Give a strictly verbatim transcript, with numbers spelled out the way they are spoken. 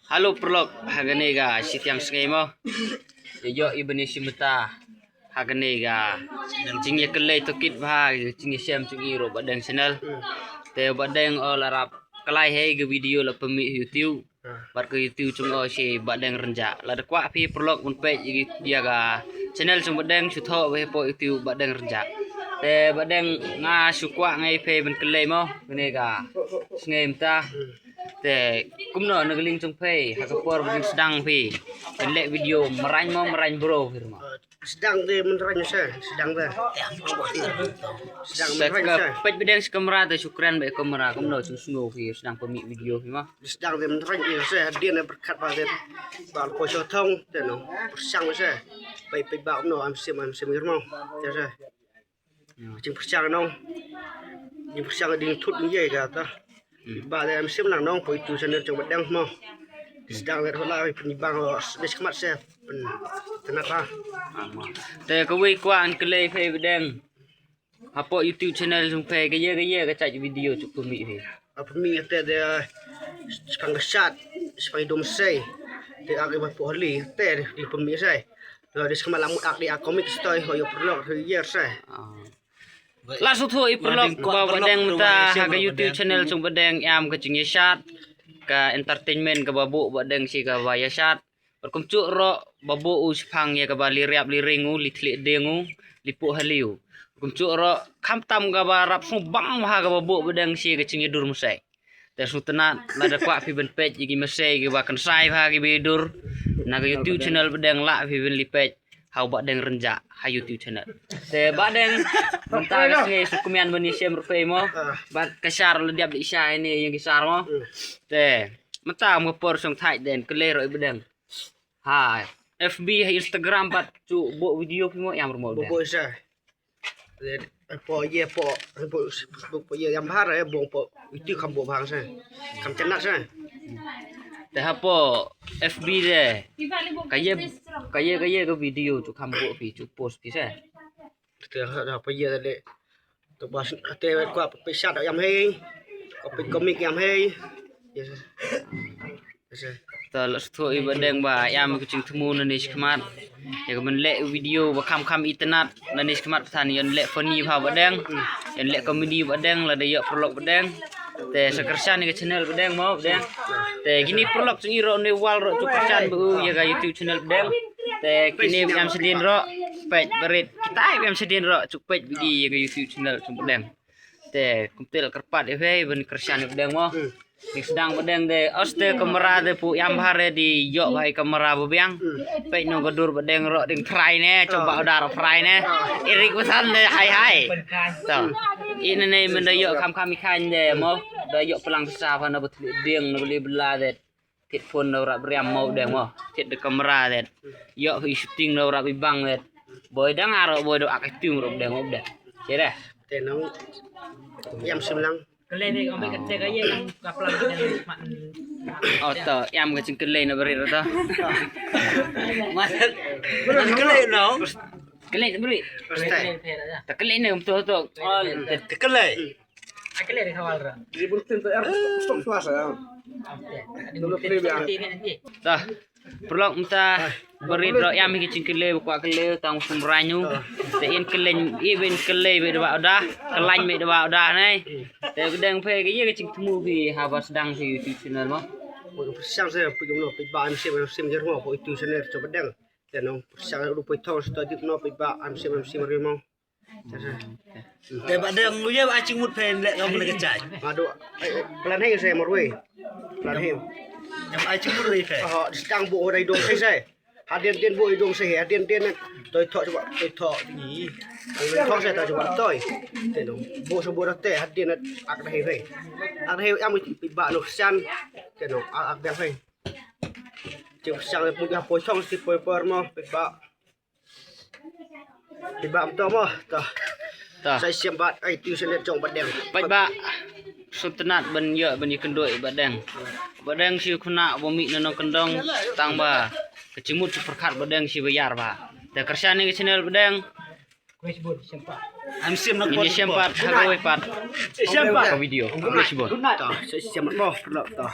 Hello paralok, ha kane ka shi tyngka sngi mo. Ïa ïoh i ban ïa shim bynta ha kane ka jingïakynduh tohkit bha, jingïashem jong i ruh Bah Deng Channel. Te Bah Deng o la rap khlaiñ hi ka video la pynmih YouTube. Bad ka YouTube jong o shi Bah Deng Rynjah. Lada kwah phi paralok ban peit ïa ka channel jong Bah Deng, shu thoh bha hapoh YouTube Bah Deng Rynjah. Te Bah Deng, nga shu kwah ngai phi ban kylli mo, kane ka sngi mynta. Te kumno na ka liang jong phi, ha ka por ba sdang phi ban leh video, mrain mo mrain bro phi ruh mo? Sdang de mynrain se, sdang de. Sdang mynrain se. Peit Bah Deng sha kamera te, shu kren bad kamera, kumno shu sngew phi sdang pynmih video phi mo? Sdang de mynrain se, hadien ne pyrkhat ba de. Ba ko shu thong te no. Pyrshang se. Peit peit ba no, am sim am sim mo. Te se. Jingpyrshang nong. Jingpyrshang ding thut ding ïa kata. Ba de am sim lang nong, poi tu channel jong Bah Deng mo. Sdang de la pynbang ne shi khmat se. Pyntynnat ha. Te kawei kwah ngan kylli phi Bah Deng. Hapoh YouTube channel jong phi, ka ïa ka ïa ka jait video shu pynmih phi? Pynmih te de, eh, shipang ka shat, shipang i dum sei. Te ak i ba poh hali te de pynmih sei. Te de shikma la mut ak de ak komik stoi ho ïa paralok ho ïa sei. La shu thoh i paralok ba Bah Deng mynta ha ka YouTube channel jong Bah Deng ïam ka jingïashat, ka entertainment kaba buh Bah Deng shi kaba ïashat. Bad kumjuh ruh ba buh u shipang ïa kaba li riap li ring u, li thlieh dieng u, li poh hali u. Kumjuh ruh khamtam kaba rap sngewbang bha kaba buh Bah Deng shi ka jingïadur masai. Te sngewtynnat lada kwah phi ban peit ïa ki masai kiba kynsai bha kiba ïadur, na ka YouTube channel Bah Deng lah phi ban leit peit ha u Bah Deng Rynjah ha YouTube channel. Te Bah Deng, mynta ka sngi shu kmen ban ïashem ruh phi mo. Bad ka shar la dep di shai ne ïa ki shar mo. Te mynta ka por sngewthuh den kylli ruh i Bah Deng. Ha F B, ha Instagram pat shu buh video phi mo, ïam ruh mo Bah Deng? Buh sa. Poi ïa poi, poi ïa ïam bha re, buh poi itu kham buh bha sa. Kham tynnat sa. Te hapoh F B de, ka ïa ka ïa ka video shu kham buh phi, shu post phi sa. Te hapoh ïa de. To bas te kwah peit shat ïam hi. Kwah peit komik ïam hi. Yes. Yes. To la shu thoh i Bah Deng ba ïam ka jingthmu nangne shi khmat. Ïa ka ban leh video ba kham kham itynnat nangne shi khmat, pat ïa leh funny bha Bah Deng. Ïa leh comedy Bah Deng lada ïoh paralok Bah Deng. Te sa kyrshan ïa ka channel Bah Deng mo Bah Deng. Te kine paralok jong i ruh ne wal ruh shu kyrshan bha ïa ka YouTube channel Bah Deng. Te kine ïam shadien ruh, peit barit kita ïam shadien ruh shu peit bha ïa ka YouTube channel jong Bah Deng. Te kumta la kyrpad ïa phi ban kyrshan ïa Bah Deng mo. Ni sdang Bah Deng de, os te kamera de pu ïam bha re, di ïoh bha i kamera ba biang. Peit nong ka dur Bah Deng ruh ding trai ne, cuba udah ruh trai ne. Irik pesan de hai hai. To. Ine ne mynda ïoh kham kham i khain de mo. Da ïoh plang sa bha na ba thlieh dieng na ba li bla de. Thied phone da u rap riam mo Bah Deng mo. Thied da kamera de. Ïoh i shooting da u rap i bang de. Boi dang aro boi da ak i tim ruh Bah Deng mo Bah Deng. Chere. Te nong ïam sim lang. Kale ne ong ka te ka ye lang ka plang ka ne mat. Oh to ïam ka jingkylli na barit ruh to. Mas. Kale no. Kale na barit. Te kale ne um to to. Oh te kale. Tah, paralok mynta barit ruh ïam hi ka jingkylli ba kwah kylli tang u sumrain u. Te in kylli i ban kylli ba da ba udah, kylli ba da ba udah nai. Te Bah Deng phi ka ïa ka jingthmu phi haba sdang phi YouTube channel mo. Pyrshang se phi kumno phi ba am sim am sim jer mo phi YouTube channel jong Bah Deng. Te nong pyrshang ruh phi thong sto dip no phi ba am sim am sim jer mo. Te Bah Deng, u ïa ba ai jingmut phi leh ka mane ka jai. Madu, plan hi se marwei. Plan hi. Ïa ba ai jingmut ri phi. Oh, dang bu dai dong se se. Hadien dien bu dong se, hadien dien. Toi tho cuba, toi tho. Toi tho se ta cuba toi. Te no. Bu se bu te hadien ak dai phi. Ak dai am ba no san. Te no, ak dai phi. Jing sang pun ya poi song si poi por mo, ba. Ba am to mo, to. To. Sa siam bad ai tu sen jong Bah Deng. Peit ba. Sngewtynnat ban ïoh ban ïakynduh Bah Deng. Bah Deng shi khuna ba mih na nongkyndong tang ba ka jingmut shi pyrkhat Bah Deng shi ba ïar ba. Te kyrshan ïa ka channel Bah Deng. Am sim na ngin ïa shem pat ha kawei pat. Shem pat. Ka video. Good night. Good night. To, sa siam mo, to.